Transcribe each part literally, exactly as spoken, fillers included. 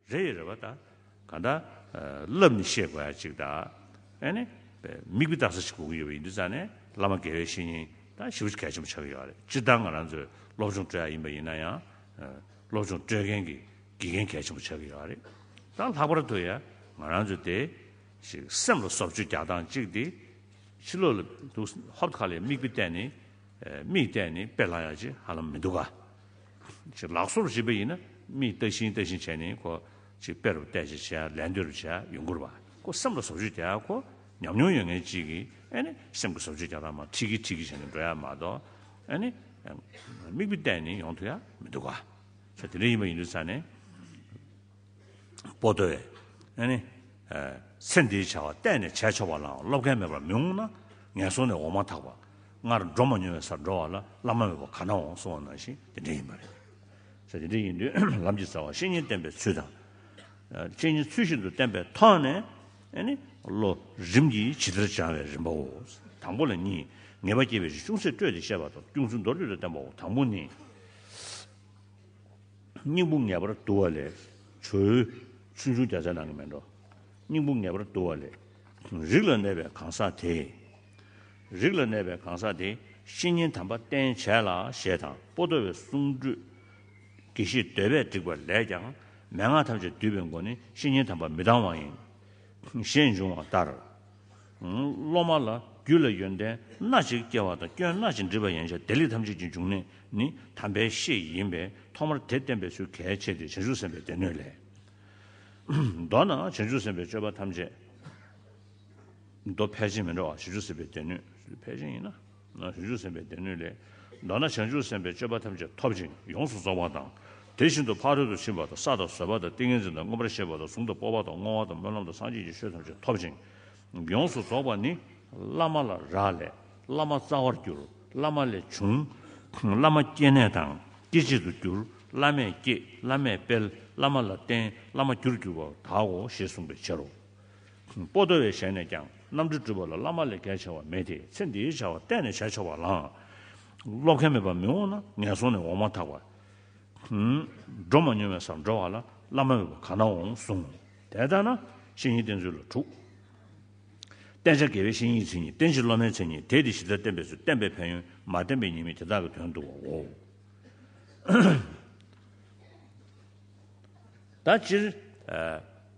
རེད་ཡོད་རེད་བ། ད་གང་ལྟར་བསླབས་ནས་ཤེས་དགོས་ཡ་གཅིག་དང་། ཨེ་ནི་མིག་དཔེ་ལྟ་ས་ཞིག་དགོས་ཀྱི་ཡོད་པ་ཡིན་དུས་ཙང་ནས་བླ་མ་དགེ་བའི་བཤེས་གཉེན་ད་ཞེ་པོ་ཅིག་གལ་ཆེན་པོ་ཆགས་ཀྱི་ཡོད་རེད། སྤྱིར་བཏང་ང་རང་ཚོས་སློབ་སྦྱོང་སྤྲོད་ཡ་ཡིན་པ་ཡིན་ན་ཡང་། སློབ་སྦྱོང་སྤྲོད་མཁན་གྱི་དགེ་རྒན་གལ་ཆེན་པོ་ཆགས་ཀྱི་ཡོད་རེད། ད་ལྷག་པར་དུ་ཡ་ང་རང་ཚོས་དེ་ཞིག་སེམས་ལ་བཟོ་བཅོས་རྒྱག་སྟངས་གཅིག་དེ་ཕྱི་ལོགས་ལ་འདུག་ཧོབ་ཁ་ལས་མིག་དཔེ་བལྟས་ནས། མིག་བལྟས་ནས་དཔེ་ལྷག་ཡ་ཅིག་ཧ་ལམ་མི་འདུག་ག་ཅིག་ལག་སོར་བྱེད་པ་ཡིན་ན་མིག་ལྟ་བཞིན་ལྟ་བཞིན་བྱས་ནས་ཁོ་ཅིག་དཔེ་རུ་བལྟས་བྱས་བྱས་ལན་ལྟོས་རུ་བྱས་ཡོང་གི་རེད་བ། ཁོ་སེམས་ལ་བཟོ་བཅོས་རྒྱག་ཡ་ཁོ་ཉམས་མྱོང་ཡོད་མཁན་ཅིག་གིས་ཨེ་ནི་སེམས་ཀྱི་བཟོ་བཅོས་རྒྱག་སྟངས་མར་ཁྲིད་ཀྱི་ཁྲིད་ཀྱི་བྱས་ནས་འགྲོ་ཡ་མ་གཏོགས། ཨེ་ནི་མིག་དཔེ་བལྟས་ནས་ཡོང་ཐུབ་ཡ་མི་འདུག་ག་ས་དེ་འདྲ་ཡིན་པ་ཡིན་དུས་ཙང་ནས། པོ་ཏོ་བས། ཨ་ནི། ཚེ་འདིའི་བྱ་བ་གཏན་ནས་བྱས་ཆོག་པ་ལའང་སློབ་མཁན་མེད་པར་མི་འོང་ན་ངན་སོང་ནས་འོང་མ་ཐག་པ། སྔར་འགྲོ་མ་མྱོང་བའི་སར་འགྲོ་བ་ལ་བླ་མ་མེད་པ་ག་ན་འོང་གསུངས་པ་ནང་བཞིན་དེ་འདྲ་ཡིན་པ་རེད། ས་དེ་འདྲ་ཡིན་དུས་ལམ་གྱི་རྩ་བ་བཤེས་གཉེན་བསྟེན་པའི་ཚུལ་དང་། བཤེས་གཉེན་ཚུལ་བཞིན་དུ་བསྟེན་པའི་ཐོག་ནས། ཨ་ནི། བློ་རིམ་གྱིས་ཇི་ལྟར་སྦྱང་བའི་རིམ་པའོ། དང་པོ་ལ་གཉིས། ངེས་པ་སྐྱེས་པའི་ཕྱིར་ཅུང་ཟད་སྤྲོས་ཏེ་བཤད་པ་དང་ཅུང་ཟད་མདོར་བསྡུས་ཏེ་བསྟན་པའོ། དང་པོ་ནི། སྙིང་པོ་ངེས་པར་བསྡུ་བ་ལས། ཇོ་བོའི་ཆུང་ཆུང་རྒྱ་ཆེར་གནང་གི་མེད་འགྲོ། སྙིང་པོ་ངེས་པར་བསྡུ་བ་ལས། རིགས་ལ་གནས་པའི་གང་ཟག་དེས། རིགས་ལ་གནས་པའི་གང་ཟག་དེས་བཤེས་གཉེན་དམ་པ་བསྟེན་བྱས་ལ་ཞེས་དང་པོ་ཏོ་བའི་གསུང་སྒྲོས། དགེ་བཤེས་འདོད་པས་བསྒྲིགས་པ་ལས་ཀྱང་མན་ངག་ཐམས་ཅད་བསྡུས་པའི་སྒོ་ནས་བཤེས་གཉེན་དམ་པ་མི་གཏང་བ་ཡིན། ཞེས་འབྱུང་བ་ལྟར། སློབ་མ་ལ་རྒྱུད་ལ་ཡོན་ཏན་སྣ་གཅིག་སྐྱེ་བ་དང་སྐྱོན་སྣ་གཅིག་འགྲིབ་པ་ཡན་ཆད་བདེ་ལེགས་ཐམས་ཅད་ཀྱི་འབྱུང་གནས་ནི་དམ་པའི་བཤེས་ཡིན་པས་ཐོག་མར་དེ་བསྟེན་པའི་ཚུལ་གལ་ཆེ་སྟེ་བྱང་ཆུབ་སེམས་དཔའི་སྡེ་སྣོད་ལས། མདོར་ན་བྱང་ཆུབ་སེམས་དཔའི་སྤྱོད་པ་ཐམས་ཅད། མདོ་ཕལ་ཆེར་མི་འདྲ་བ་བྱང་ཆུབ་སེམས་དཔའི་སྡེ་སྣོད་ཕལ་ཆེར་ཡིན་ན། བྱང་ཆུབ་སེམས་དཔའི་སྡེ་སྣོད་ལས། མདོར་ན་བྱང་ཆུབ་སེམས་དཔའི་སྤྱོད་པ་ཐམས་ཅད་ཐོབ་ཅིང་ཡོངས་སུ་རྫོགས་པ་དང་། དེ་བཞིན་དུ་ཕ་རོལ་ཏུ་ཕྱིན་པ་དང་ས་དང་བཟོད་པ་དང་ཏིང་ངེ་འཛིན་དང་མངོན་པར་ཤེས་པ་དང་གཟུངས་དང་སྤོབས་པ་དང་བསྔོ་བ་དང་སྨོན་ལམ་དང་སངས་རྒྱས་ཀྱི་ཆོས་ཐམས་ཅད་ཐོབ་ཅིང་། ཡོངས་སུ་རྫོགས་པ་ནི། བླ་མ་ལ་རག་ལས། བླ་མ་རྩ་བར་གྱུར། བླ་མ་ལས་བྱུང་། བླ་མ་སྐྱེ་གནས་དང་སྐྱེ་མཆེད་དུ་གྱུར། བླ་མས་བསྐྱེད། བླ་མས་སྤེལ། བླ་མ་ལ་བརྟེན། བླ་མ་རྒྱུར་གྱུར་པ་དག་གོ་ཞེས་གསུངས་པའི་ཕྱིར་རོ། པོ་ཏོ་བའི་ཞལ་ནས་ཀྱང་རྣམ་འགྲེལ་སྒྲུབ་པ་ལ་བླ་མ་ལས་བརྒལ་བྱ་བ་མེད་དེ་ཚེ་འདིའི་བྱ་བ་གཏན་ནས་བྱས་ཆོག་པ་ལའང་། སློབ་མཁན་མེད་པར་མི་འོང་ན་ངན་སོང་ནས་འོང་མ་ཐག་པ། འགྲོ་མ་མྱོང་བའི་སར་འགྲོ་བ་ལ་བླ་མ་མེད་པ་ག་ན་འོང་གསུངས། དེ་ལྟར་ན་བཤེས་གཉེན་བསྟེན་ཚུལ་ལ་དྲུག་བསྟེན་བྱ་དགེ་བའི་བཤེས་གཉེན་མཚན་ཉིད་བསྟེན་བྱེད་སློབ་མའི་མཚན་ཉིད་དེ་དེ་ཇི་ལྟར་བསྟེན་པའི་ཚུལ་བསྟེན་པའི་ཕན་ཡོན་མ་བསྟེན་པའི་ཉེས་དམིགས་དེ་དག་གི་དོན་བསྡུ་བའོ། ད་སྤྱིར།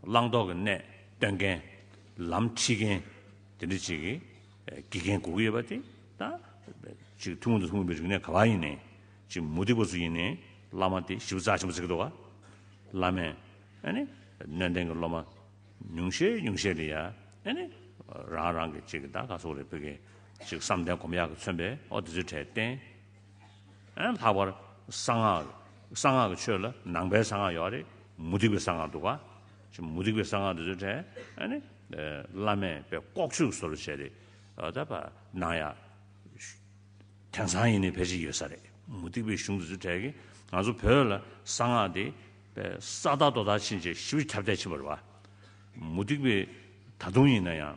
བླང་དོར་གྱི་གནས་སྟོན་མཁན། ལམ་ཁྲིད་མཁན། དེ་འདྲ་ཅིག་གི་དགེ་རྒན་དགོས་ཀྱི་ཡོད་པ་དེ། ད་ཅིག་ཐུན་མོང་དང་ཐུན་མོང་མའི་རིག་གནས་ག་བ་ཡིན་ནའི། ཅིག་མུ་སྟེགས་པ་ཚོ་ཡིན་ནའི་བླ་མ་དེ་ཞེ་པོ་རྩ་ཆེན་པོ་བརྩི་གི་འདུག་ག་བླ་མས་ཨ་ནི་སྣོད་ལྡན་གྱི་སློབ་མ་ཉུང་ཤས་ཉུང་ཤས་ལ་ཡ་ཨ་ནི་རང་རང་གི་ཅིག་ད་ག་ཚོད་རེད། བོད་ཀྱི་ཅིག་བསམ་གཏན་སྒོམ་ཡག་གིས་མཚོན་པའི་ཨོ་དེ་ཚོའི་གྲས་བསྟེན། ཨ་ལྷག་པར་གསང་སྔགས། གསང་སྔགས་ཀྱི་ཆོས་ལ་ནང་པའི་གསང་སྔགས་ཡོད་རེད། མུ་སྟེགས་པའི་གསང་སྔགས་འདུག་ག་ཅིག་མུ་སྟེགས་པའི་གསང་སྔགས་དེ་ཚོའི་གྲས་ཨ་ནི་བླ་མས་དཔེ་ལྐོག་ཇུས་བཟོ་འདྲ་བྱས་ཏེ་ཨ་ད་པ་གནང་ཡག་དེང་སང་ཡིན་ནའི་ཕལ་ཆེར་ཡོད་ས་རེད། མུ་སྟེགས་པའི་གཞུང་དེ་ཚོའི་གྲས་ཀྱིས་ང་ཚོ་བོད་ལ་གསང་སྔགས་དེ་དཔེ་ས་ཐག་རྡོ་ཐག་ཕྱིན་བྱས་ཞེ་པོ་ཁྱབ་གདལ་ཕྱིན་པ་རེད་བ། མུ་སྟེགས་པའི་ད་དུང་ཡིན་ན་ཡང་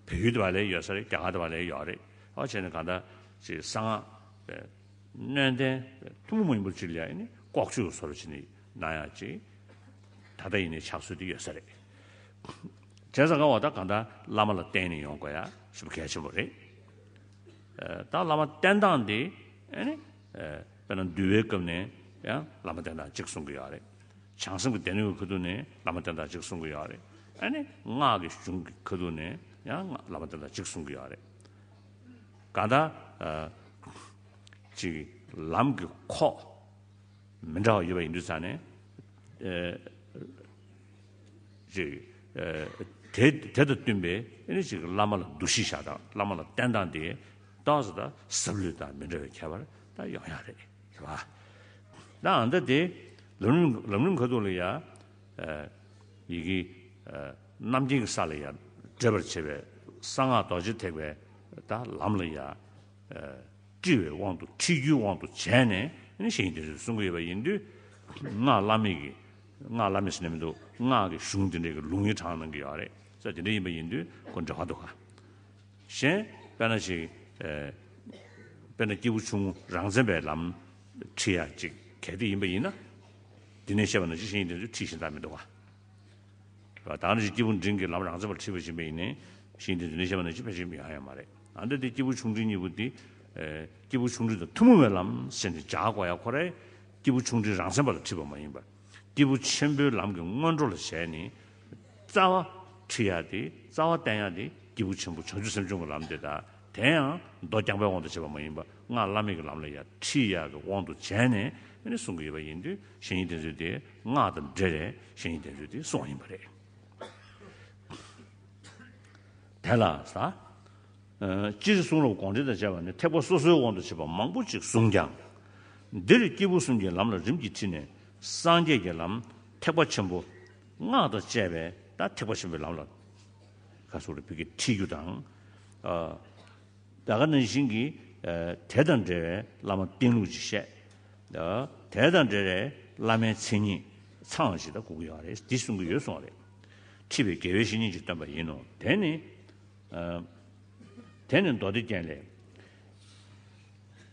བལ་ཡུལ་དེ་བ་ལ་ཡོད་ས་རེད། རྒྱ་གར་དེ་བ་ལ་ཡོད་རེད། ཨ་བྱས་ནས་གང་ལྟར་ཅིག་གསང་སྔགས་དཔེ་སྣོད་ལྡན་དཔེ་ཐུན་མོང་མ་ཡིན་པ་ཅིག་ལ་ཡ་ཨ་ནི་ལྐོག་ཇུས་བཟོ་འདྲ་བྱས་ནས་གནང་ཡག་ཅིག་ད་ལྟ་ཡིན་ནའི་ཕྱག་སྲོལ་དེ་ཡོད་ས་རེད། བྱས་ཙང་ག་བ་ད་གང་ལྟར་བླ་མ་ལ་བརྟེན་ནས་ཡོང་དགོས་ཡ་ཞེ་པོ་གལ་ཆེན་པོ་རེད། ཨ་ད་བླ་མ་བསྟེན་སྟངས་དེ་ཨ་ནི་ཨ་དཔེར་ན་འདུལ་བའི་སྐབས་ནས་ཡང་བླ་མ་བསྟེན་སྟངས་གཅིག་གསུང་གི་ཡོད་རེད། བྱང་སེམས་ཀྱི་སྡེ་སྣོད་ཀྱི་ཁ་ཐུག་ནས་བླ་མ་བསྟེན་སྟངས་གཅིག་གསུང་གི་ཡོད་རེད། ཨ་ནི་སྔགས་ཀྱི་གཞུང་གི་ཁ་ཐུག་ནས་ཡང་བླ་མ་བསྟེན་སྟངས་གཅིག་གསུང་གི་ཡོད་རེད། གང་ལྟར་ཨ་ཅིག་ལམ་གྱི་ཁོག་མི་འདྲ་བ་ཡོད་པ་ཡིན་དུས་ཙང་ནས། ཨ་ཅིག་ཨ་དེ་དེ་དང་བསྟུན་པའི་ཨ་ནི་ཅིག་བླ་མ་ལ་འདུ་ཤེས་བཞག་སྟངས། བླ་མ་ལ་བསྟེན་སྟངས་དེ་ཏོག་ཙམ་ད་ཟབ་ལྷོད་དང་མི་འདྲ་བའི་ཁྱད་པར་ད་ཡོང་ཡག་རེད། རེད་བ། ད་ཨ་ད་དེ་ལམ་རིམ་ལམ་རིམ་ཁ་ཐུག་ལ་ཡ་ཨ་ཡི་གེ་ཨ་རྣམ་མཁྱེན་གྱི་ས་ལ་ཡ་འདྲེས་པར་བྱེད་པའི་གསང་སྔགས་རྡོ་རྗེ་ཐེག་པའི་ད་ལམ་ལ་ཡ་ཨ་ཁྲིད་པའི་དབང་དུ་ཁྲིད་རྒྱུའི་དབང་དུ་བྱས་ནས་ནི་བཤེས་གཉེན་དེ་ཚོས་གསུང་གི་ཡོད་པ་ཡིན་དུས། སྔགས་བླ་མེད་ཀྱི། སྔགས་བླ་མེད་ཟེར་ནས་མི་འདུག་སྔགས་ཀྱི་གཞུང་དེ་འདྲའི་གི་ལུང་ཡིག་དྲངས་གནང་གི་ཡོད་རེད། ས་དེ་འདྲ་ཡིན་པ་ཡིན་དུས་ཁོ་འབྲེལ་བ་འདུག་ག་གཞན་དཔེར་ན་ཞིག་ཨ་དཔེར་ན་སྐྱེས་བུ་ཆུང་ངུ་རང་མཚན་པའི་ལམ་ཁྲིད་ཡ་ཅིག་གལ་ཏེ་ཡིན་པ་ཡིན་ན། འདི་ནས་བཤད་པ་ནང་བཞིན་བཤེས་གཉེན་དེ་ཚོས་ཁྲིད་གཞན་དག་མི་འདུག་ག་བ། ད་ནི་སྐྱེས་བུ་འབྲིང་གི་ལམ་རང་མཚན་པར་ཁྲིད་པ་ཡིན་པ་ཡིན་ནའི་བཤེས་གཉེན་དེ་ཚོ་ནི་བཤད་པ་ནང་བཞིན་ཕལ་ཆེར་ཡང་ཡང་མ་རེད། ཨ་འདི་དེ་སྐྱེས་བུ་ཆུང་འབྲིང་གཉིས་པོ་དེ་སྐྱེས་བུ་ཆུང་འབྲིང་དང་ཐུན་མོང་བའི་ལམ་ཟེར་ནས་སྦྱར་དགོས་ཡ། ཁོ་རའི་སྐྱེས་བུ་ཆུང་འབྲིང་རང་མཚན་པ་ལ་ཁྲིད་པ་མ་ཡིན་པ། སྐྱེས་བུ་ཆེན་པོའི་ལམ་གྱི་སྔོན་འགྲོ་ལ་བྱས་ནས་རྩ་བ་ཁྲིད་ཡ་དེ། རྩ་བ་བསྟན་ཡ་དེ་སྐྱེས་བུ་ཆེན་པོ་བྱང་ཆུབ་སེམས་སྦྱོང་གི་ལམ་དེ་དང་། དེ་ཡང་མདོ་རྐྱང་པའི་དབང་དུ་བྱས་པ་མ་ཡིན་པ་སྔགས་བླ་མེད་ཀྱི་ལམ་ལ་ཡ་ཁྲིད་ཡ་གི་དབང་དུ་བྱས་ནས་ཨ་ནི་གསུང་གི་ཡོད་པ་ཡིན་དུས། བཤེས་གཉེན་དེ་ཚོས་དེ་སྔགས་དང་འབྲེལ་བའི་བཤེས་གཉེན་དེ་ཚོས་དེ་གསུང་བ་ཡིན་པ་རེད། དེ་ལ་ས། ཨ་སྤྱིར་གསུང་རབ་དགོངས་འགྲེལ་དང་བཅས་པ་ནི་ཐེག་པ་སོ་སོའི་དབང་དུ་བྱས་པ་མང་པོ་ཅིག་གསུངས་ཀྱང་། འདིར་སྐྱེས་བུ་གསུམ་གྱི་ལམ་ལ་རིམ་གྱིས་ཁྲིད་ནས་སངས་རྒྱས་ཀྱི་ལམ་ཐེག་པ་ཆེན་པོ་སྔགས་དང་བཅས་པའི་ད་ཐེག་པ་ཆེན་པོའི་ལམ་ལ་ཁ་སོགས་ལ་བོད་ཀྱི་ཁྲིད་རྒྱུ་དང་། ཨ་ད་ག་ནང་བཞིན་གྱི་ཨ་དེ་དང་འབྲེལ་བའི་བླ་མ་བསྟེན་ལུགས་ཅིག་བཤད། ཨ་དེ་དང་འབྲེལ་བའི་བླ་མའི་མཚན་ཉིད་ཚང་ཞིག་ད་དགོས་ཀྱི་ཡོད་རེད། འདི་གསུང་གི་ཡོད་གསུང་བ་རེད། ཁྲིད་པའི་དགེ་བའི་བཤེས་གཉེན་ཅིག་བསྟེན་པ་ཡིན་ནོ། དེ་ནི། ཨ་དེ་ནི་མདོ་སྡེ་རྒྱན་ལས།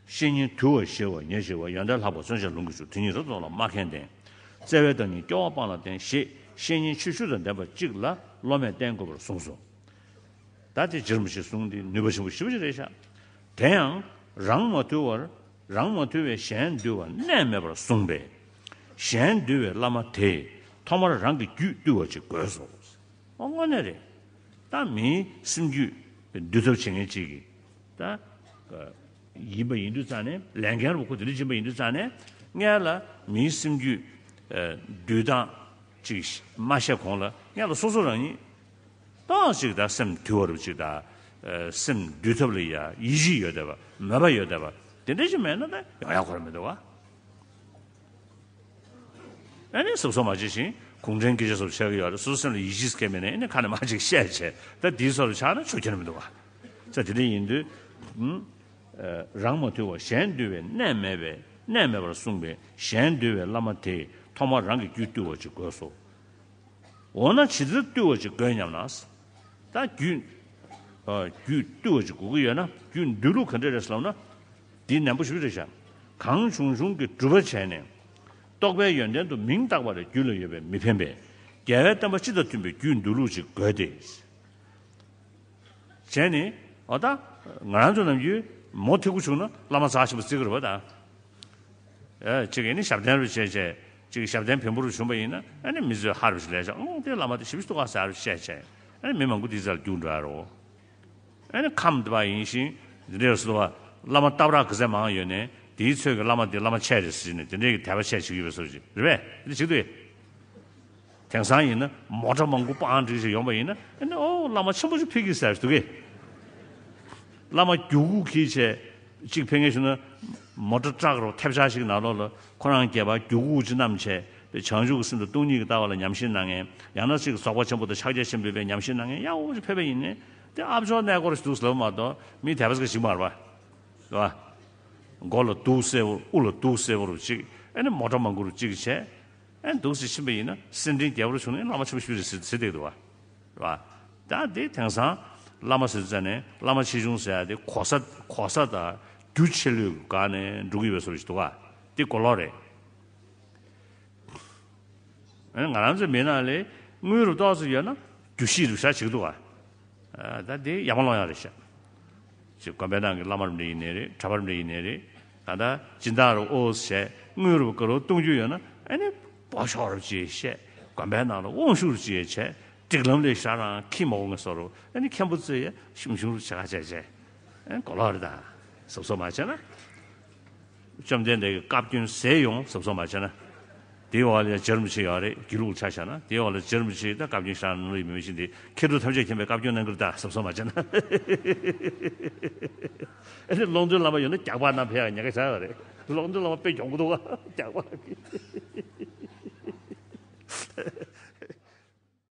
བཤེས་གཉེན་དུལ་བ་ཞི་བ་ཉེར་ཞི་བ། ཡོན་ཏན་ལྷག་པ་མཚོན་བྱེད་ལུང་གིས་ཕྱུག་དེ་ཉིད་རབ་ཏུ་རྟོགས་ལ་སྨྲ་མཁན་བསྟེན། བརྩེ་བའི་བདག་ཉིད་སྐྱོ་བ་སྤངས་ལ་བསྟེན། ཞེས་བཤེས་གཉེན་ཆོས་བཅུ་དང་ལྡན་པ་གཅིག་ལ་སློབ་མས་བསྟེན་དགོས་པར་གསུངས་སོ། ད་དེ་རྗེ་རིན་པོ་ཆེའི་གསུང་འདི་ནུས་པ་ཆེན་པོ་ཞེ་པོ་ཅིག་རེད་ཤག་དེ་ཡང་རང་མ་དུལ་བར། རང་མ་དུལ་བས་གཞན་འདུལ་བ་གནད་མེད་པར་གསུངས་པས། གཞན་འདུལ་བའི་བླ་མ་དེས་ཐོག་མར་རང་གི་རྒྱུད་བཏུལ་བ་ཅིག་དགོས་སོ། ཨོ་དངོས་གནས་རེད། ད་མིའི་སེམས་རྒྱུད་འདུལ་ཐབས་བྱེད་མཁན་ཅིག་གིས་ད་ཡིན་པ་ཡིན་དུས་ཙང་ནས། ལས་འགན་རུ་ཁོ་དེ་འདྲ་ཕྱིན་པ་ཡིན་དུས་ཙང་ནས། སྔོན་ལ་མིའི་སེམས་རྒྱུད་འདུལ་སྟངས་ཅིག་མ་བཤད་གོང་ལ་སྔོན་ལ་སོ་སོ་རང་ཉིད་ཏོག་ཙམ་ཅིག་ད་སེམས་དུལ་བ་རུ་ཅིག་ད། ཨ་སེམས་འདུལ་ཐབས་ལ་ཡ་ཡིད་ཆེས་ཡོད་བསྡད་པ། མོས་པ་ཡོད་བསྡད་པ་དེ་འདྲ་ཞིག་མེད་ན་ད་ཡོང་ཡ་ཁོ་རང་མི་འདུག་བ། ཨ་ནི་གཟབ་གཟབ་མ་བྱས་ཤིང་གུང་ཁྲན་སྐད་ཆ་སོགས་བཤད་ཀྱི་ཡོད་རེད། སོ་སོ་སེམས་ལ་ཡིད་ཆེས་ཁེལ་མེད་ན་ཨ་ནི་ཁ་ནས་མར་ཅིག་བཤད་བྱས། ད་དེའི་སོགས་ལ་ཆགས་ན་ཆོས་ཁྱེར་མི་འདུག་བ། ས་དེ་འདྲ་ཡིན་དུས། ཨ་རང་མ་དུལ་བ་གཞན་འདུལ་བའི་གནད་མེད་པས། གནད་མེད་པར་གསུངས་པས། གཞན་འདུལ་བའི་བླ་མ་དེས་ཐོག་མར་རང་གི་རྒྱུད་བཏུལ་བ་ཅིག་དགོས་སོ། འོ་ན་ཇི་ལྟར་བཏུལ་བ་ཅིག་དགོས་སྙམ་ན། ད་རྒྱུད། ཨ་རྒྱུད་བཏུལ་བ་ཅིག་དགོས་ཀྱི་ཡོད་ན་རྒྱུད་འདུལ་ལུགས་ག་འདྲ་རེད་ཟེར་ལབ་ན། འདི་ནན་པོ་ཞེ་པོ་ཅིག་རེད་ཤག་གང་བྱུང་བྱུང་གི་སྒྲུབ་པ་བྱས་ནས། རྟོགས་པའི་ཡོན་ཏན་དུ་མིང་བཏགས་པ་ལས་རྒྱུད་ལ་ཡོད་པས་མི་ཕན་པས། རྒྱལ་བའི་བསྟན་པ་སྤྱི་དང་མཐུན་པའི་རྒྱུད་འདུལ་ལུགས་ཅིག་དགོས་ཏེ། བྱས་ནས། འོ་ད་ང་རང་ཚོ་ནམ་རྒྱུན་མོ་ཐེ་གུ་བྱུང་ན་བླ་མ་རྩ་ཆེན་པོ་བརྩི་གི་རེད་པ་ད། ཨེ་གཅིག་ཨ་ནི་ཞབས་བརྟན་རུ་བྱས་བྱས། གཅིག་ཞབས་བརྟན་བེམ་པོ་རུ་བྱུང་བ་ཡིན་ན་ཨ་ནི་མི་ཚོས་ཧ་རུ་ཞིག་ལས་བྱ། ཨོ་དེ་བླ་མ་དེ་ཞེ་པོ་ཞིག་འདུག་ག་ཟེར་རུ་བཤད་བྱས། ཨ་ནི་མི་མང་པོ་དེའི་རྩ་ལ་རྒྱུག་འགྲོ་ཡ་རོ། ཨ་ནི་ཁམས་དེ་པ་ཡིན་ཞིང་འདི་འདྲའི་སོ་བ། བླ་མ་སྟག་བྲག་གི་ཚད་མང་ཡོད་ནས་དེའི་ཚོད་ཀྱི་བླ་མ་དེ་བླ་མ་ཆེ་རེད་ཟེར་ནས་དེ་འདྲའི་གི་དད་པ་ཆེ་བྱེད་ཀྱི་ཡོད་པའི་བཟོ་ཞིག་རེད་པས། དེ་འདྲ་བྱེད་དུས། དེང་སང་ཡིན་ན་མོ་ཊ་མང་པོ་སྤང་འགྲིག་ཞིག་ཡོང་པ་ཡིན་ན་ཨ་ནི་ཨོ་བླ་མ་ཆེན་པོ་ཞིག་ཕེབས་ཀྱི་ཟེར་འདུག་གས། བླ་མ་རྒྱུག་ཁུག་གིས་བྱས་གཅིག་ཕེབས་མཁན་བྱུང་ན། མོ་ཊ་ཊག་རོ་ཐེབས་ཆག་ཞིག་ནང་ལོགས་ལ་ཁོ་རང་སྒལ་པར་རྒྱུག་ཁུག་ཅིག་བསྣམས་བྱས་པའི་བྱང་ཆུབ་ཀྱི་སེམས་དང་སྟོང་ཉིད་ཀྱི་ལྟ་བ་ལ་ཉམས་ཞིབ་གནང་མཁན། ཡང་ན་གཅིག་རྫོགས་པ་ཆེན་པོ་དང་ཕྱག་རྒྱ་ཆེན་པོའི་པའི་ཉམས་ཞིབ་གནང་མཁན་ཡག་པོ་ཞིག་ཕེབས་པ་ཡིན་ནའི་དེ་ཨ་ཅོ་གནས་སྐོར་ཞིག་འདུག་ཟེར་ལབ་མ་གཏོགས་མི་དད་པ་ཟེར་མཁན་ཞིག་མ་རེད་པ། རེད་པ། མགོ་ལ་གདུགས་སེར་པོ་དབུ་ལ་གདུགས་སེར་པོ་རུ་གཅིག་ཨ་ནི་མོ་ཊ་མང་པོ་རུ་གཅིག་བྱས། ཨེ་འདུག་སེ་ཕྱིན་པ་ཡིན་ན་སེམས་ཁྲལ་རྒྱས་པོ་རུ་བྱུང་ན་བླ་མ་ཆེན་པོ་ཞིག་རེད་ཟེར་ཟེར་བསྡད་འདུག་བ། རེད་བ། ད་དེ་དེང་སང་བླ་མ་ཟེར་ཙ་ནས་བླ་མ་ཆེ་ཆུང་ཟེར་ཡ་དེ་གོ་ས་གོ་ས་དང་རྒྱུ་ཆེ་ལོས་སྒང་ནས་འགྲོ་གི་ཡོད་པའི་བཟོ་ཞིག་འདུག་བ། དེ་གོ་ལོག་རེད། ཨེ་ང་རང་ཚོའི་མི་ནང་ལ་དངུལ་རུ་ཏོག་ཙམ་ཡོད་ན་རྒྱུ་ཤེས་རུ་བཞག་བྱེད་ཀྱི་འདུག་བ། ཨ་ད་དེ་ཡ་མ་ལོང་ཡ་རེད་ཤག་ཅིག་དགོན་པའི་ནང་གི་བླ་མ་རུ་འདྲ་ཡིན་ནའི་རེད། གྲྭ་པ་རུ་འདྲ་ཡིན་ནའི་རེད། ད་ལྟ་སྦྱིན་བདག་རུ་ཨོ་བྱས་དངུལ་རུ་དཀར་རུ་གཏོང་རྒྱུ་ཡོད་ན་ཨ་ནི་སྦོ་ཤོག་རུ་ཅིག་བཤད། དགོན་པའི་ནང་ལ་དབང་ཤུགས་རུ་ཅིག་བྱས། སྒྲིག་ལམ་ལས་ཤར་རང་ཁྱི་མ་འོང་ངེས་སོ་རུ་ཨ་ནི་མཁན་པོ་བཙལ་ཡ་ཤུམ་ཤུམ་རུ་བྱེད་ཁ་བྱས་བྱས། ཨ་ནི་གོ་ལོག་རེད་ད། གཟབ་གཟབ་མ་བྱས་ན། བཅོམ་ལྡན་འདས་ཀྱི་བཀའ་བཀྱོན་ཟས་ཡོང་གཟབ་གཟབ་མ་བྱས་ན། དེའི་འོག་ལ་རྗེ་རིན་པོ་ཆེ་ཡོད་རེད། དགེ་ལུགས་ཆ་བཞག་ན་དེའི་འོག་ལ་རྗེ་རིན་པོ་ཆེ་ད་བཀའ་བཀྱོན་ཤར་ནང་ལ་ཡོད་མི་མི་ཤེས་འདི་མཁས་གྲུབ་ཐམས་ཅད་མཁྱེན་པའི་བཀའ་བཀྱོན་གནང་གི་རེད་ད་གཟབ་གཟབ་མ་བྱས་ན། ཨ་ནི་ཀློང་རྡོལ་བླ་མ་ཡོད་ན་རྒྱག་པ་ན་ཕེ་ཡག་ཉེ་ག་བྱ་ཡོད་རེད། ཀློང་རྡོལ་བླ་མ་དཔེ་གྱོང་གི་འདུག་ག་རྒྱག་པ་གི།